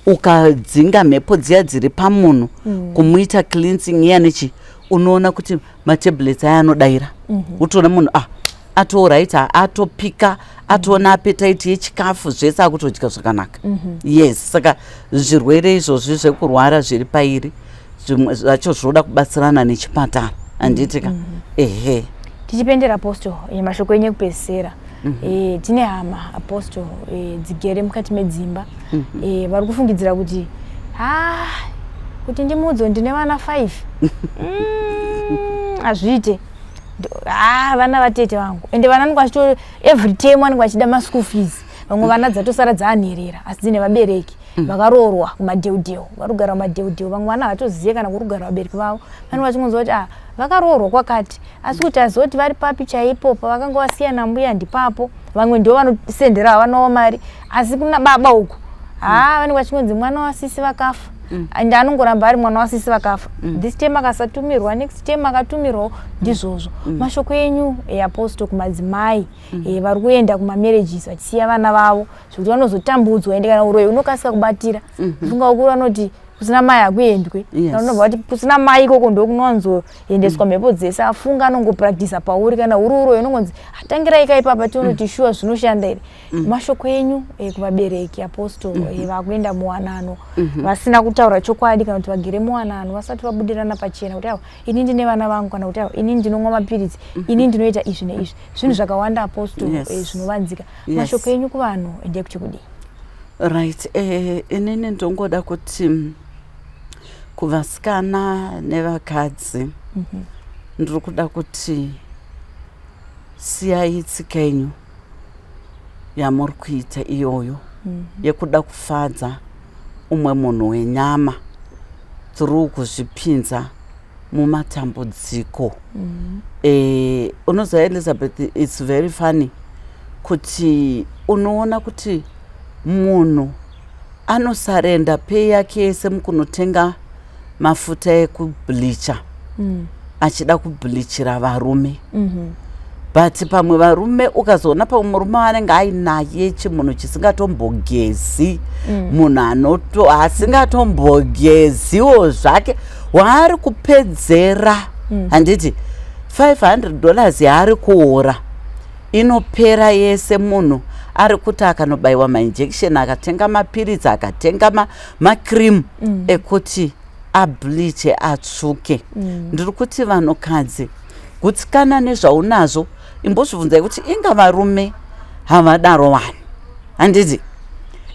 Speaker 4: ukadzinga mhepo dziya dziri pamunhu, kumuita cleansing iya nechi, unoona kuti matablets aya anodayira. Utoona munhu atoright, atopika, atoona appetite yechikafu, zvese akutodya zvakanaka. Yes, saka zvirwere izvozvi zvekurwara zviri pairi, zvimwe zvacho zvinoda kubatsirana nechipatara, handitika? Ehe.
Speaker 2: Tichipendera, Apostle, mashoko enyu ekupedzisira. Tine hama, Apostle, dzigere mukati medzimba, vari kufungidzira kuti ha, kuti ndimuudze ndine vana 5, hazviite. Ha, vana vatete vangu, ende vana vanenge vachito every term vanenge vachida maschool fees. Vamwe vana dzatosara dzaanherera asi dzine vabereki vakaroorwa kumadheudheu, vari kugara kumadheudheu. Vamwe vana havatozive kana kuri kugara vabereki vavo. Vanenge vachingonzwa kuti ah, vakaroorwa kwakati, asi kuti aziva kuti vari papi chaipo pavakanga vasiya nambuya ndipapo. Vamwe ndo vanosendera havanawo mari, asi kuna baba uku ha, vanenge vachingonzi mwana wasisi vakafa, and anongoramba ari mwana wasisi vakafa. This time akasatumirwa, next time akatumirwawo, ndizvozvo. Mashoko enyu, Apostle, kumadzimai vari kuenda kumamarriages vachisiya vana vavo zvekuti vanozotambudzwa, ende kana uroyi unokasika kubatira. Funga ukuru vanoti kusina mai hakuendwe. Kana unobva kuti kusina mai ikoko ndokunowanzoendeswa mhepo dzese. Afunga anongopractisa pauri, kana uri uroyi unongonzi atangirai ka ipapa, tionoti shuwa zvinoshanda here. Mashoko enyu kuvabereki, Apostle, vakuenda muwanano vasina kutaura chokwadi, kana kuti vagere muwanano vasati vabudirana pachena kuti aiwa, ini ndine vana vangu, kana kuti aiwa, ini ndinomwa mapiritsi, ini ndinoita izvi neizvi, zvinhu zvakawanda, Apostle, zvinovanzika. Mashoko enyu kuvanhu ndekuti kudii?
Speaker 4: Right, inini ndongoda kuti kuvasikana nevakadzi, ndiri kuda kuti siyai tsika yenyu yamuri kuita iyoyo yekuda kufadza umwe munhu wenyama through kuzvipinza mumatambudziko. Unoziva, Elizabeth, it's very funny kuti unoona kuti munhu anosarenda pay yake yese mukunotenga mafuta ekubleacha achida kubleachira varume, but pamwe varume ukazoona pamwe murume anenge ainaye chimunhu chisingatombogezi, munhu anoto asingatombogeziwo zvake, waari kupedzera, handiti? $500 yaari kuora inopera yese. Munhu ari kuti akanobayiwa mainjection, akatenga mapiritsi, akatenga macream ekuti ableache atsvuke. Ndiri kuti vanhukadzi, gutsikana nezvaunazvo. Imbozvibvunzai kuti inga varume havadaro vanhu, handiti?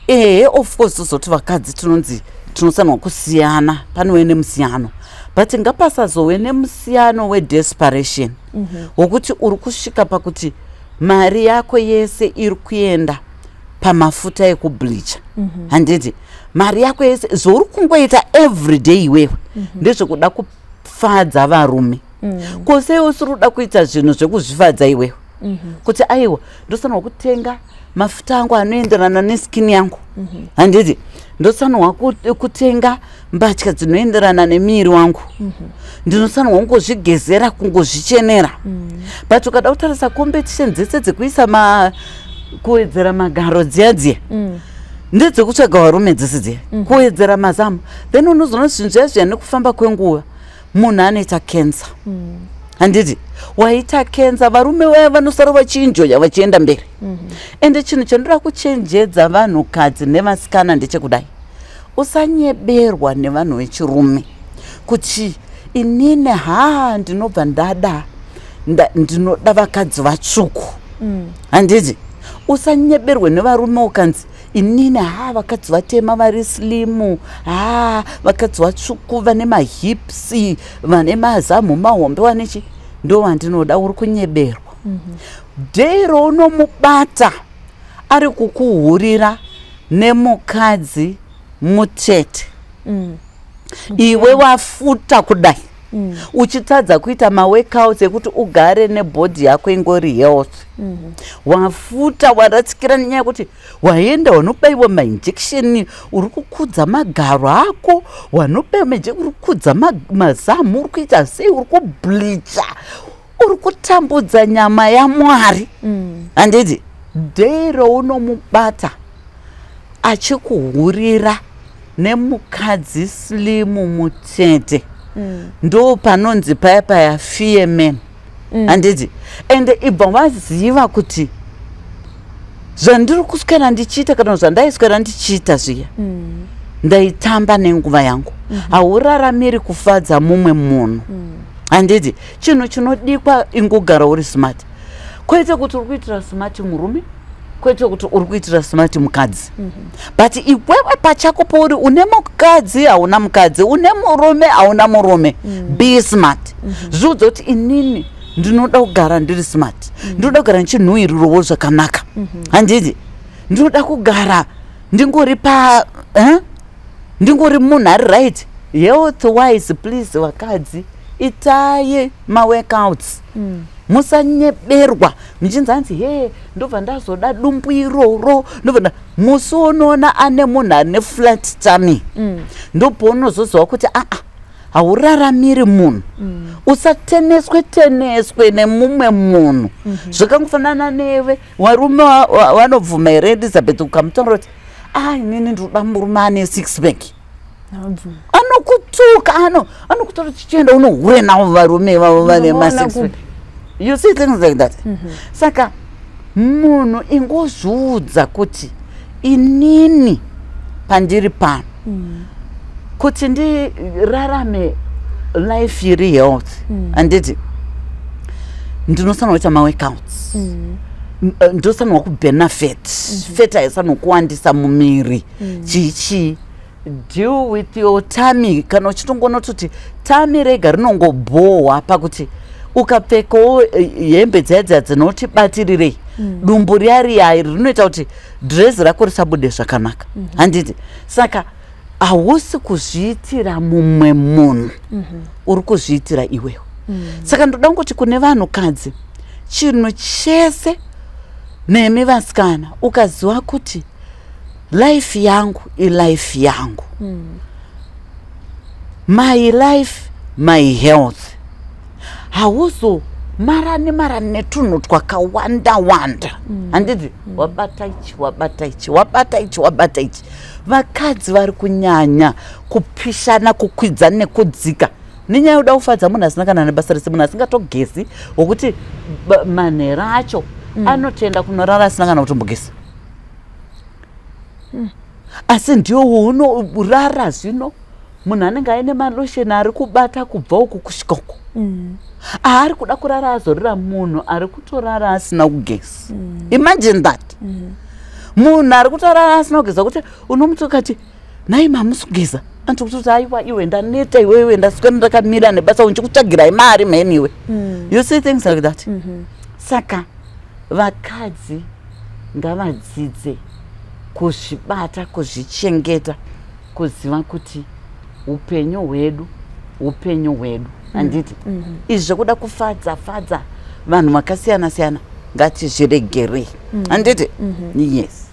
Speaker 4: Ehe, of course tozoti vakadzi tinonzi tinofanirwa kusiyana, panove nemusiyano, but ngapasazove nemusiyano wedesperation wokuti uri kusvika pakuti mari yako yese iri kuenda pamafuta ekubleacha, handiti? Mari yako yese, zvauri kungoita everyday iwewe ndezvekuda kufadza varume. Ko sei usiri kuda kuita zvinhu zvekuzvifadza iwewe, kuti aiwa, ndofanirwa kutenga mafuta angu anoenderana neskin yangu, handiti? Ndofanirwa kutenga mbatya dzinoenderana nemiri wangu, ndinofanirwa kungozvigezera, kungozvichenera. But ukada kutarisa competition dzese dzekuisa ma kuwedzera magaro dziya dziya. Ndedzekutsvaga varume dzese dziya, kuwedzera mazamu. Then unozoona zvinhu zviya zviya nekufamba kwenguva munhu anoita cancer, handiti? Waita cancer, varume vaya vanosara vachienjoya vachienda mberi. Ende chinhu chandoda kuchenjedza vanhukadzi nevasikana ndechekudai: usanyeberwa nevanhu vechirume kuti inini haa ndinobva ndada ndinoda vakadzi vatsvuku, handiti? Usanyeberwe nevarume ukanzi inini haa vakadzi vatema vari slim, haa vakadzi vatsvuku vane mahips, vane mazamu mahombe, vanechi, ndo vandinoda. Uri kunyeberwa. Day raunomubata ari kukuhurira nemukadzi mutete, iwe wafuta kudai, uchitadza kuita maworkouts ekuti ugare nebody yako ingori health, wafuta, waratsikira nenyaya yekuti waenda wanobayiwa mainjection, uri kukudza magaro ako, wanobayiwa mainjection, uri kukudza mazamu, uri kuita sei, uri kubleacha, uri kutambudza nyama yaMwari, handiti? Day raunomubata achikuhurira nemukadzi slim mutete, ndo panonzi paya paya fear men, handiti? Ende ibva waziva kuti zvandiri kuswera ndichiita kana zvandaiswera ndichiita zviya, ndaitamba nenguva yangu. Hauraramiri kufadza mumwe munhu, handiti? Chinhu chinodikwa ingogara uri smart, kwete kuti uri kuitira smart murume, kwete kuti uri kuitira smart mukadzi, but iwewe pachako pauri, une mukadzi, hauna mukadzi, une murume, hauna murume, be smart. Zviudza kuti inini ndinoda kugara ndiri smart, ndinoda kugara ndichinhuhwirirawo zvakanaka, handiti? Ndinoda kugara ndingori pa eh? ndingori munhu ari right health wise. Please vakadzi, itai maworkouts. Musanyeberwa muchinzi hanzi he ndobva ndazoda dumbu iroro, ndobva nda musi unoona ane munhu ane flat tummy, ndopaunozoziva kuti aa hauraramiri munhu. Usateneswe teneswe nemumwe munhu. Zvakangofanana newe, varume vanobvuma here, Elizabeth, ukamutaura kuti a inini ndinoda murume ane six pack?
Speaker 2: Havabvumi.
Speaker 4: Anokutuka, anokutora chichienda unohure navo varume vavo vane
Speaker 2: Unovaona
Speaker 4: ma-six pack.
Speaker 2: kupi?
Speaker 4: You see things like that. Saka munhu ingozviudza kuti inini pandiri pano kuti ndirarame life iri health, handiti? Ndinofanira kuita maworkouts, ndofanirwa kuburna fat. Fat haifanirwa kuwandisa mumiri. Chii chii, deal with your tummy. Kana uchitongoona kuti tummy rega rinongobhohwa pakuti ukapfekawo hembe dziya dziya dzinoti batirirei dumbu riya riya rinoita kuti dhirezi rako risabude zvakanaka, handiti? Saka hausi kuzviitira mumwe munhu, uri kuzviitira iwewe. Saka ndoda kungoti kune vanhukadzi, chinhu chese nemi vasikana, ukaziva kuti life yangu ilife yangu, my life, my health, hauzo marani marani netunhu twakawanda wanda, handiti? Wabata ichi, wabata ichi, wabata ichi, wabata ichi. Vakadzi vari kunyanya kupishana, kukwidza nekudzika nenyaya yokuda kufadza munhu asina kana nebasa rese, munhu asingatogezi, wokuti manhera acho anotoenda kunorara asina kana kutombogeza, asi ndiwo unorara. Zvino munhu anenge aine malotion ari kubata kubva uku kusvika uku, aari kuda kurara azorera, munhu ari kutorara asina kugeza. Imagine that, munhu ari kutorara asina kugeza, kuti unomuti ukati nai mamusi kugeza, anotokutoti aiwa iwe ndaneta, iwewe ndaswera ndakamira nebasa, uchikutsvagirai mari mheni iwe. You see things like that. Saka vakadzi ngavadzidze kuzvibata, kuzvichengeta, kuziva kuti upenyu hwedu upenyu hwedu, handiti? Izvi zvekuda kufadza fadza vanhu vakasiyana siyana ngatizviregerei, handiti? Yes.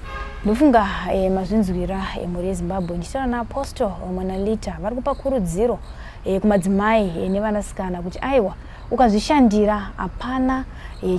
Speaker 2: Ndofunga mazvinzwira, mhuri yeZimbabwe. Ndichitaura naApostle Mwanalita, vari kupa kurudziro kumadzimai nevanasikana kuti aiwa, ukazvishandira hapana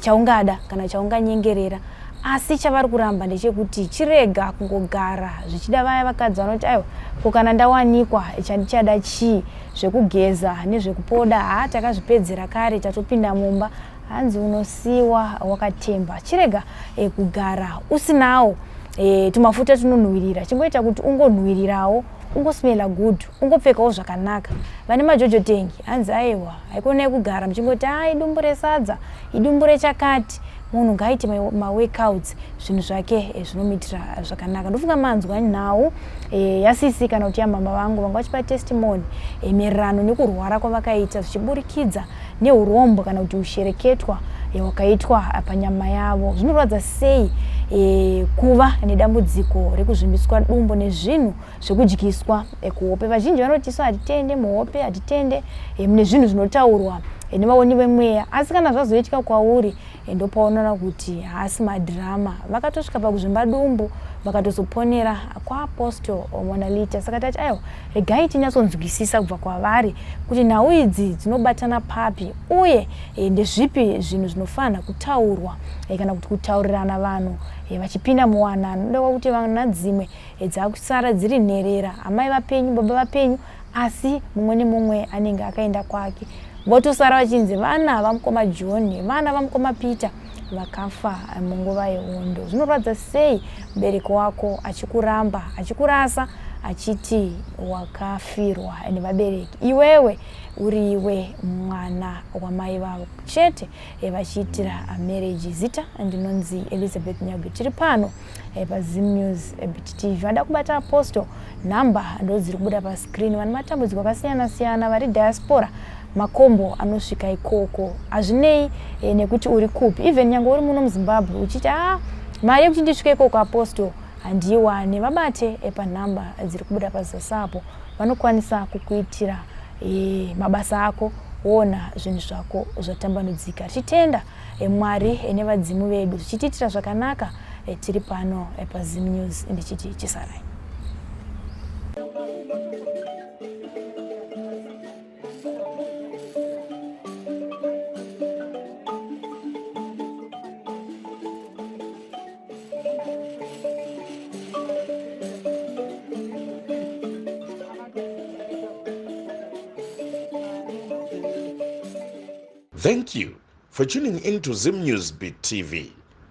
Speaker 2: chaungada kana chaunganyengerera. Asi chavari kuramba ndechekuti chirega kungogara zvichida vaya vakadzi vanoti aiwa ko kana ndawanikwa chandichada chii zvekugeza nezvekupoda haa takazvipedzera kare tatopinda mumba hanzi unosiwa wakatemba chirega e, kugara usinawo e, tumafuta tunonhuwirira chingoita kuti ungonhuwirirawo ungosmela good ungopfekawo zvakanaka vane majojo tengi hanzi aiwa haikonai kugara muchingoti a idumbu resadza idumbu rechakati munhu ngaaite maworkouts zvinhu zvake eh, zvinomuitira zvakanaka ndofunga manzwa nhau eh, yasisi kana kuti yamama vangu vanga vachipa testimony eh, maererano nekurwara kwavakaita zvichiburikidza neurombo kana kuti ushereketwa hwakaitwa panyama yavo zvinorwadza sei e, kuva nedambudziko rekuzvimbiswa dumbu nezvinhu zvekudyiswa e, kuhope vazhinji vanoti isu hatitende muhope hatitende e, mune zvinhu zvinotaurwa e, nevaoni vemweya asi kana zvazoitika kwauri e, ndopaunoona kuti haasi madhirama vakatosvika pakuzvimba dumbu vakatozoponera kwaapostle Monalita saka tati aiwa regai tinyatsonzwisisa kubva kwavari kuti nhau idzi dzinobatana papi uye e, ndezvipi zvinhu zvinofanira kutaurwa e, kana kuti kutaurirana vanhu e, vachipinda muwanano noda kwakuti vana dzimwe e, dzakusara dziri nherera amai vapenyu baba vapenyu asi mumwe nemumwe anenge akaenda kwake votosara vachinzi vana vamukoma John vana vamukoma Peter vakafa munguva yehondo zvinorwadza sei mubereki wako achikuramba achikurasa achiti wakafirwa nevabereki iwewe uriwe mwana wamai vavo chete eh, vachiitira marriage zita ndinonzi Elizabeth Nyagwe tiri pano eh, paZim News eh, BTTV vada kubata apostle nhamba ndodziri kubuda pascreen vane matambudziko akasiyana siyana vari diaspora makombo anosvika ikoko hazvinei eh, nekuti uri kupi even nyange uri muno muzimbabwe uchiti a ah, mari yekuti ndisvike ikoko apostle handiiwane vabate eh, panhamba dziri kubuda pazasi apo vanokwanisa kukuitira e, mabasa ako woona zvinhu zvako zvatambanudzika tichitenda e, mwari e, nevadzimu vedu zvichitiitira zvakanaka e, tiri pano e, pazim news ndichiti chisarai
Speaker 1: Thank you for tuning in to Zim News Beat TV.